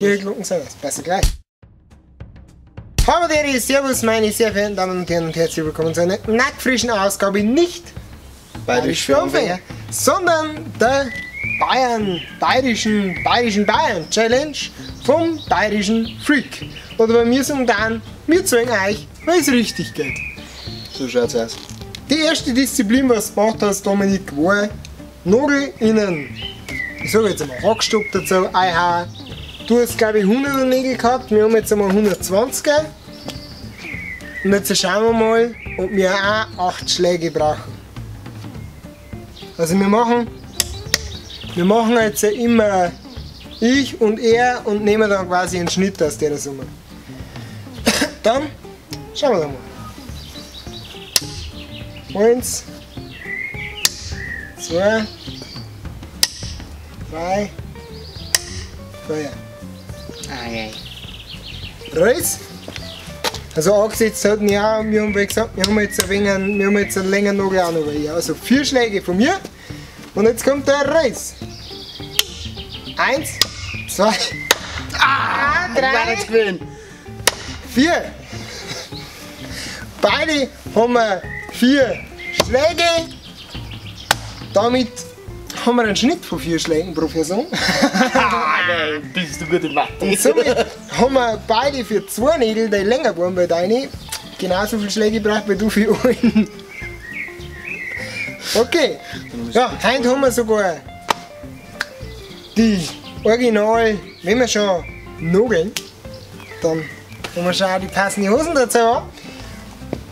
Die Glocken sind das. Besser gleich. Hallo der Servus, meine sehr verehrten Damen und Herren, und herzlich willkommen zu einer nackfrischen Ausgabe nicht Bayerisch für Anfänger, sondern der bayerischen Bayern Challenge vom bayerischen Freak. Oder bei mir sagen dann, wir zeigen euch, wie es richtig geht. So schaut's aus. Die erste Disziplin, was du gemacht hast, Dominik, war Nagel in einen, ich sage jetzt einmal Hackstock dazu, einhauen. Du hast, glaube ich, 100er Nägel gehabt, wir haben jetzt einmal 120er. Und jetzt schauen wir mal, ob wir auch 8 Schläge brauchen. Also wir machen jetzt immer ich und er und nehmen dann quasi einen Schnitt aus der Summe. Dann schauen wir doch mal. 1, 2, 3, 4. Okay. Reis. Also angesetzt hat ja, wir haben gesagt, wir haben jetzt einen längeren Nagel auch noch hier. Also 4 Schläge von mir. Und jetzt kommt der Reis. 1, 2, 3, 4. Beide haben wir 4 Schläge. Damit haben wir einen Schnitt von 4 Schlägen pro Person. Bist du gut in Mathe. Und somit haben wir beide für 2 Nägel, die länger waren bei deinen, genauso viele Schläge gebraucht wie du für einen. Okay, ja, heute haben wir sogar die Original, wenn wir schon nageln, dann haben wir schon auch die passenden Hosen dazu an.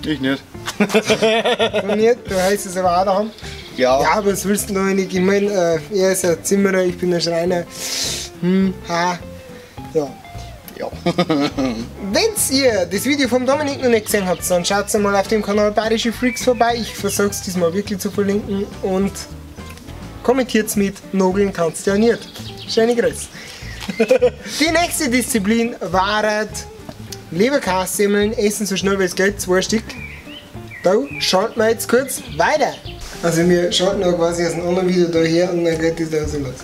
Ich nicht. Du nicht, du heißt es aber auch daheim. Ja. Ja, aber was willst du noch nicht? Ich meine, er ist ein Zimmerer, ich bin ein Schreiner. Ha. Ja. Ja. Wenn ihr das Video vom Dominik noch nicht gesehen habt, dann schaut mal auf dem Kanal Bayerische Freaks vorbei. Ich versuche es diesmal wirklich zu verlinken und kommentiert mit Nageln kannst du ja nicht. Schöne Grüße. Die nächste Disziplin war Leberkässemmeln, essen so schnell wie es geht, 2 Stück. Da schalten wir jetzt kurz weiter. Also wir schalten auch quasi aus einem anderen Video da her und dann geht das da so los.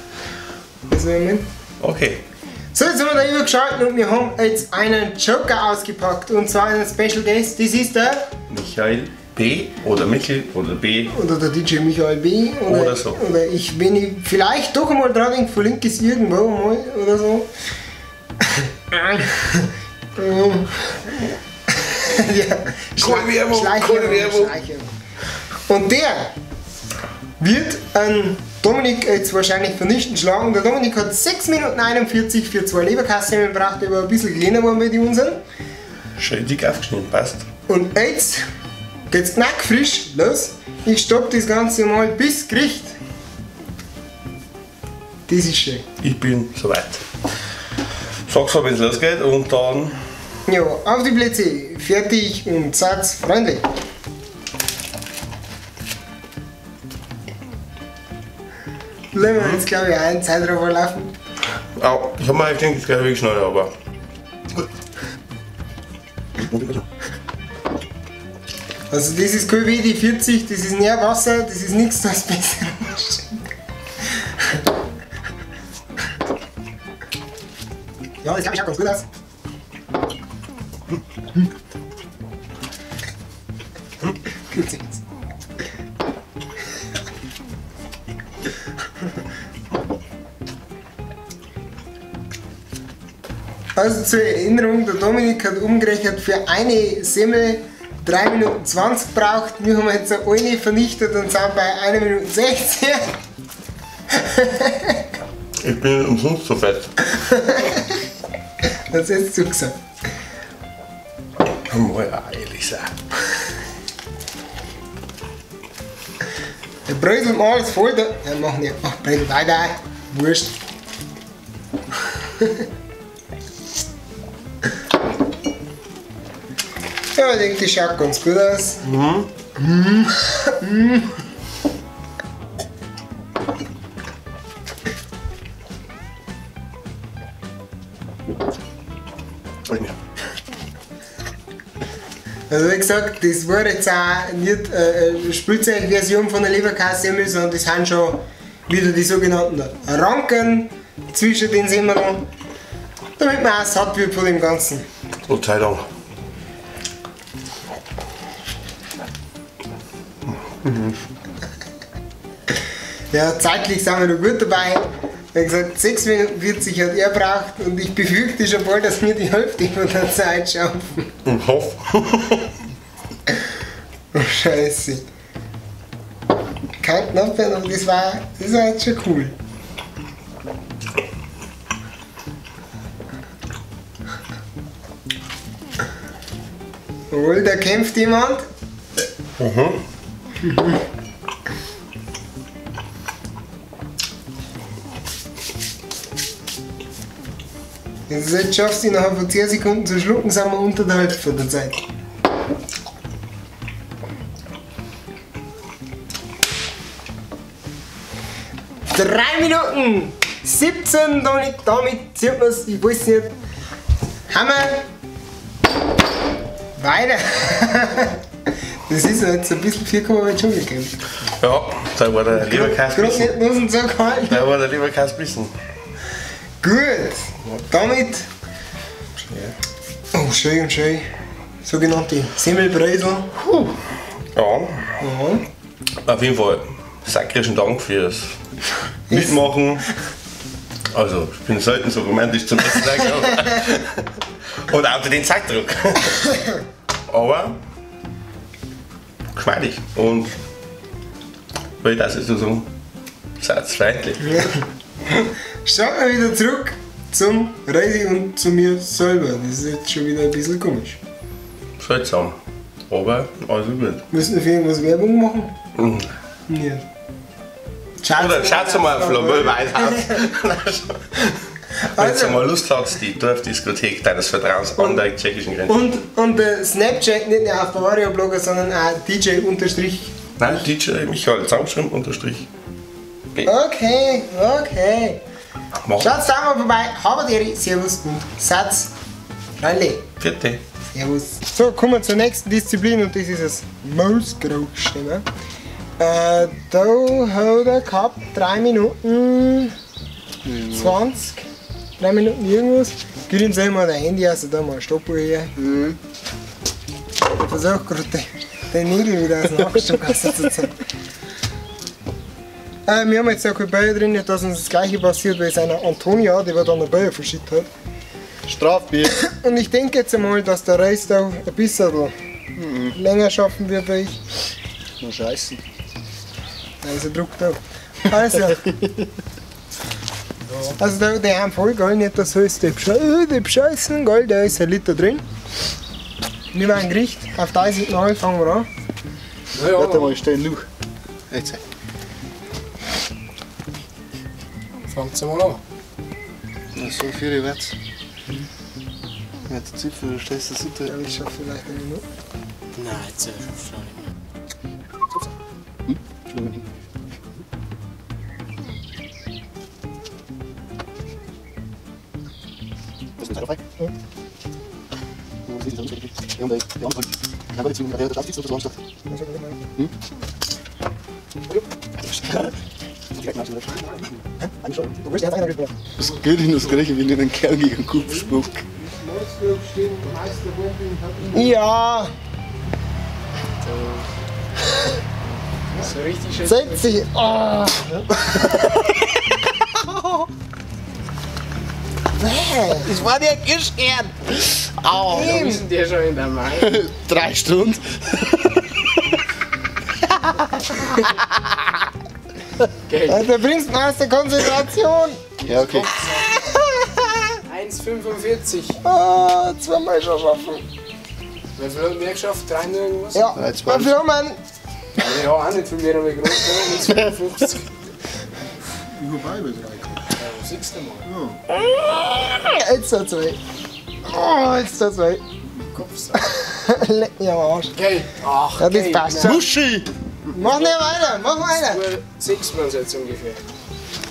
Das wir okay. So, jetzt haben wir da übergeschaltet und wir haben jetzt einen Joker ausgepackt und zwar einen Special Guest. Das ist der Michael B. oder Michel oder B. Oder der DJ Michael B. Oder so. Oder ich, wenn ich vielleicht doch mal dran denke, verlinke ich es irgendwo mal oder so. Ja. Schleichwerbung. Und der wird einen Dominik jetzt wahrscheinlich vernichtend schlagen. Der Dominik hat 6 Minuten 41 für 2 Leberkässemmeln gebraucht, aber ein bisschen kleiner waren wir die unseren. Schön dick aufgeschnitten, passt. Und jetzt geht's knackfrisch los. Ich stopp das Ganze mal bis Gericht. Das ist schön. Ich bin soweit. Sag's mal, wenn's losgeht und dann. Ja, auf die Plätze, fertig und Satz, Freunde. Lassen wir jetzt, glaube ich, auch einen Zeitraffer laufen. Ja, ich habe mir gedacht, es geht wirklich schneller, aber. Also, das ist kein WD-40, das ist Nährwasser, das ist nichts, das besser ist. Ja, das glaube ich schaut ganz gut aus. Gut sind's. Also zur Erinnerung, der Dominik hat umgerechnet für eine Semmel 3 Minuten 20 braucht. Wir haben jetzt eine vernichtet und sind bei 1 Minute 16. Ich bin umsonst so fett. Das ist zu gesagt. Mal auch ehrlich sein. Der bröselt mal alles voll da. Ja, mach nicht. Ach, bröselt weiter. Wurscht. Ja, ich denke, die schaut ganz gut aus. Mhm. Mhm. Mhm. Also wie gesagt, das war jetzt auch nicht eine Spielzeugversion von der Leberkässemmel, sondern das sind schon wieder die sogenannten Ranken zwischen den Semmeln. Damit man auch satt wird von dem Ganzen. Gott sei Dank. Ja, zeitlich sind wir noch gut dabei. Wie gesagt, 6 Minuten 40 hat er gebraucht und ich befürchte schon bald, dass wir die Hälfte von der Zeit schaffen. Ich hoffe. Oh, Scheiße. Kein knapp werden, aber das war jetzt schon cool. Obwohl, da kämpft jemand. Mhm. Wenn du es jetzt schaffst, innerhalb von 10 Sekunden zu schlucken, sind wir unter der Hälfte von der Zeit. 3 Minuten 17, damit sieht man es, ich weiß nicht. Hammer! Weiter! Das ist jetzt ein bisschen viel, kann man schon gegeben. Ja, da war der Leberkäse. Da war der Leberkäse bissen. Gut, damit. Oh, schön und schön. Sogenannte Semmelbrösel. Ja. Mhm. Auf jeden Fall sakrischen Dank fürs Mitmachen. Also, ich bin selten so romantisch zum Essen. Und auch den Zeitdruck. Aber geschmeidig. Und weil das ist so satzfeindlich. Ja. Schauen wir wieder zurück zum Reisi und zu mir selber. Das ist jetzt schon wieder ein bisschen komisch. Seltsam. Aber also gut. Müssen wir für irgendwas Werbung machen? Mhm. Nicht. Oder schaut mal auf Flambeau Weißhaus. Wenn ihr mal Lust habt, die Dorfdiskothek deines Vertrauens an der tschechischen Grenze. Und der Snapchat nicht nur auf Bavaria Blogger, sondern auch DJ unterstrich. Nein, DJ Michael zusammengeschrieben unterstrich B. Okay, okay. Schaut da mal vorbei, habt ihr Servus und Satz. Freunde. Vierte. Servus. So, kommen wir zur nächsten Disziplin und das ist das Mausgrobstemmer. Da hat er gehabt 3 Minuten 20, 3 Minuten irgendwas. Gib ihm selber mal dein Handy, also da mal eine Stoppuhr her. Mhm. Ich versuche gerade den Nägel wieder aus dem Nachstock rauszuziehen. Wir haben jetzt auch keine Bälle drin, nicht dass uns das gleiche passiert wie seiner Antonia, die dann eine Bälle verschickt hat. Strafbier. Und ich denke jetzt einmal, dass der Reis da ein bisschen länger schaffen wird, wie ich. Nur Scheiße. Also Druck da. Also. Also da, die haben voll geil, nicht das heißt, die bescheißen, geil, da ist ein Liter drin. Wir machen Gericht, auf 1000 fangen wir an. Ja, warte mal, ich steh noch. Jetzt. Fangt's mal an. Na, so viel wird's. Ja, der Zipfel, du stellst das unter. Ja, ich schaffe vielleicht eine Minute. Nein, jetzt schaffst du nicht mehr. Hm? Das geht in das Gleiche, wenn ich einen Kerl gegen den Kopf spuck. Ja! So richtig schön. Setz dich! Oh. Das war der Kirschkern! Au! Wo ist denn der schon in der Mai? 3 Stunden! Gell. Da bringst du ihn aus der Konzentration! Ja, okay. 1,45. Ah, zweimal schon schaffen. Wie viel haben wir geschafft? 3 irgendwas? Ja, 3, 2. wie viel haben wir? Ja, auch nicht viel mehr, aber groß, 1,55. Ich hab auch über 3 gehabt. Ja, siehst du mal. Ja. Jetzt tut's weh. Oh, jetzt tut's weh. Kopfsack. Leck mich am Arsch. Gell. Ach, ja, das passt schon. Muschi! Mach nicht weiter, mach weiter. 6 waren es jetzt ungefähr.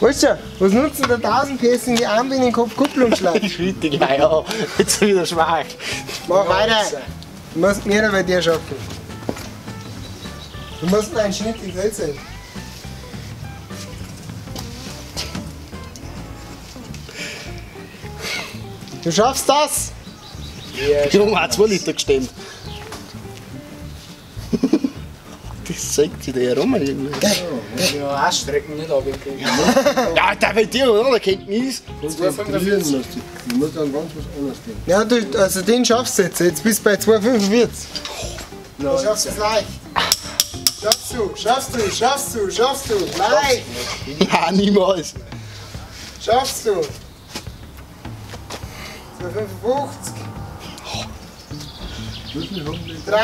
Weißt du, was nutzen der 1000 PS in die Arme in den Kopfkupplungsschlag? Ich schütte gleich an. Jetzt wieder schwach. Mach weiter. Du musst mehr bei dir schaffen. Du musst einen Schnitt in Welt sein. Du schaffst das! Ich habe auch 2 Liter gestemmt. Das zeigt sich da herum irgendwie. Ja, auch Strecken nicht abwinkeln. Ja, der bei dir, oder? Der kennt mich. 2,45. Du musst an ganz was anderes denken. Ja, du, also den schaffst du jetzt. Jetzt bist du bei 2,45. Du schaffst es leicht. Schaffst du, schaffst du, schaffst du, schaffst du. Leicht. Ja, niemals. Schaffst du. 2,55. 3.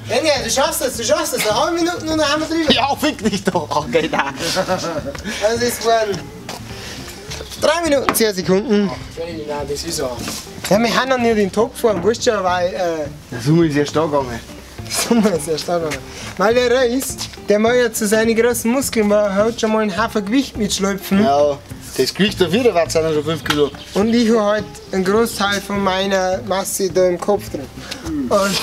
Enya, du schaffst es, du schaffst es. Eine halbe Minute und dann haben wir drüber. Ja, fick dich doch. Okay, nein. Also es waren 3 Minuten 10 Sekunden. Nein, das ist auch. Ja, wir haben noch nicht in Topform, weißt du ja, weil... Der Sommer ist erst da gegangen. Der Sommer ist erst da gegangen. Weil der Reis, der mag ja zu seinen großen Muskeln, weil er hat schon mal einen Haufen Gewicht mitschlüpfen. Ja, das Gewicht dafür, der sind schon 5 Kilo. Und ich habe halt einen Großteil von meiner Masse da im Kopf drin. Und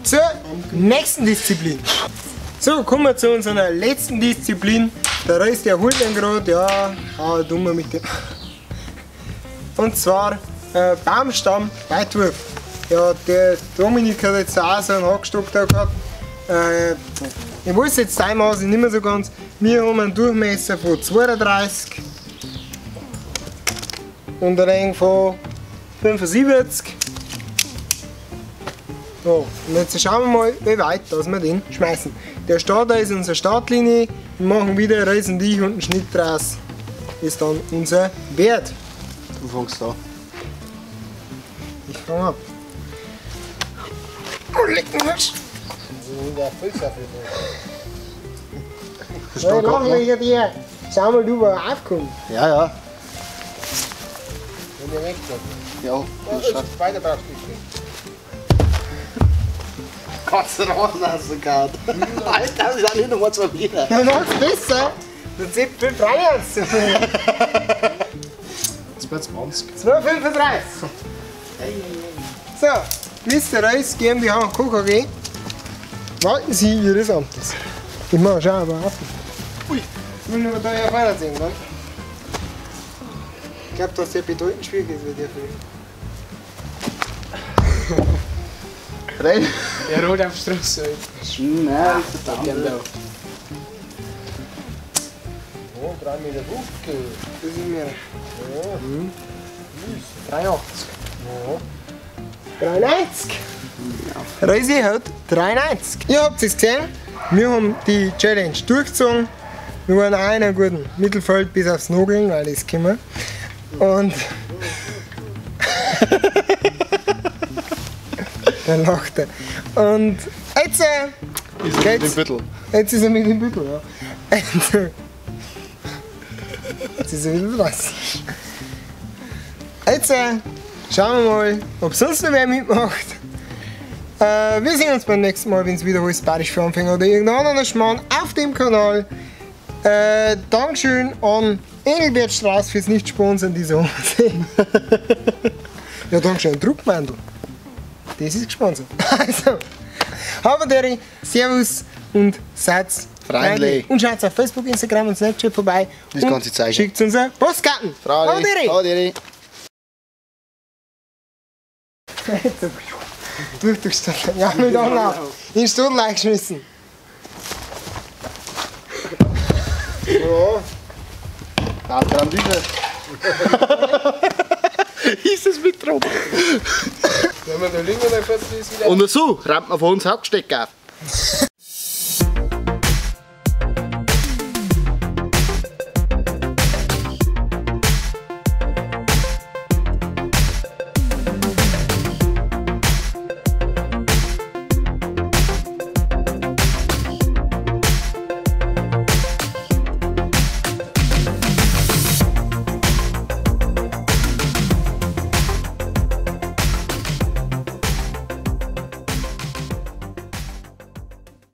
zur nächsten Disziplin. So, kommen wir zu unserer letzten Disziplin. Der Reis, der holt den gerade, ja, hau dummer mit dem. Und zwar Baumstamm Weitwurf. Ja, der Dominik hat jetzt auch so einen Hackstock da gehabt. Ich weiß jetzt teilweise nicht mehr so ganz. Wir haben einen Durchmesser von 32 und eine Länge von 75. So, und jetzt schauen wir mal, wie weit dass wir den schmeißen. Der Starter ist unsere Startlinie. Wir machen wieder Reis und ich und einen Schnitt draus. Ist dann unser Wert. Du fängst an. Ich fange an. Oh, leck mich! Ja, lach dir. Schau mal, du, wo er aufkommt. Ja, ja. Wenn ihr recht habt. Ja, das ist weiter brauchst du nicht. Kannst du rauslassen, Gott. Alter, das ist auch nicht nochmal 2 Meter. Ja, mach's besser. Du ziehst 5 rein. 2,20. 2,35. So, Mr. Reus GmbH und Co. KG. Walten Sie Ihres Amtes. Ich mach schon aber auf. Ui. Ich will nur da ja weiter sehen, ne? Ich glaube, dass der bedeutend schwierig ist mit der Film. Rein. Der rollt auf die Straße. Nein, das ist der andere. Oh, 3,50 Meter. Das ist mehr. Ja. Mhm. 3,80. Ja. 93. Ja. Reisi hat 93. Ihr habt es gesehen, wir haben die Challenge durchgezogen. Wir waren auch in einem guten Mittelfeld bis aufs Nageln, weil das können wir. Und dann lacht er. Und jetzt ist er mit dem Büttel. Jetzt ist er mit dem Büttel, ja. Jetzt ist er wieder was. Jetzt schauen wir mal, ob sonst noch wer mitmacht. Wir sehen uns beim nächsten Mal, wenn es wieder heißt Bayerisch für Anfänger oder irgendein anderer Schmarrn auf dem Kanal. Dankeschön an Engelbert Strauß fürs Nicht-Sponsern dieser Hose. Ja, Dankeschön an Druckmandel. Das ist gesponsert. Also, habendere, Servus und seid freundlich. Und schaut auf Facebook, Instagram und Snapchat vorbei. Das ganze Zeichen. Schickt uns eine Postkarten. Habendere. Durch die Stadt. Ja, mit Anlauf. In den Strudel eingeschmissen. Ja. Da dran wieder. Ist das mit drauf? Wenn man da liegen, dann ist wieder. Und so rammt man von uns Hacksteck auf.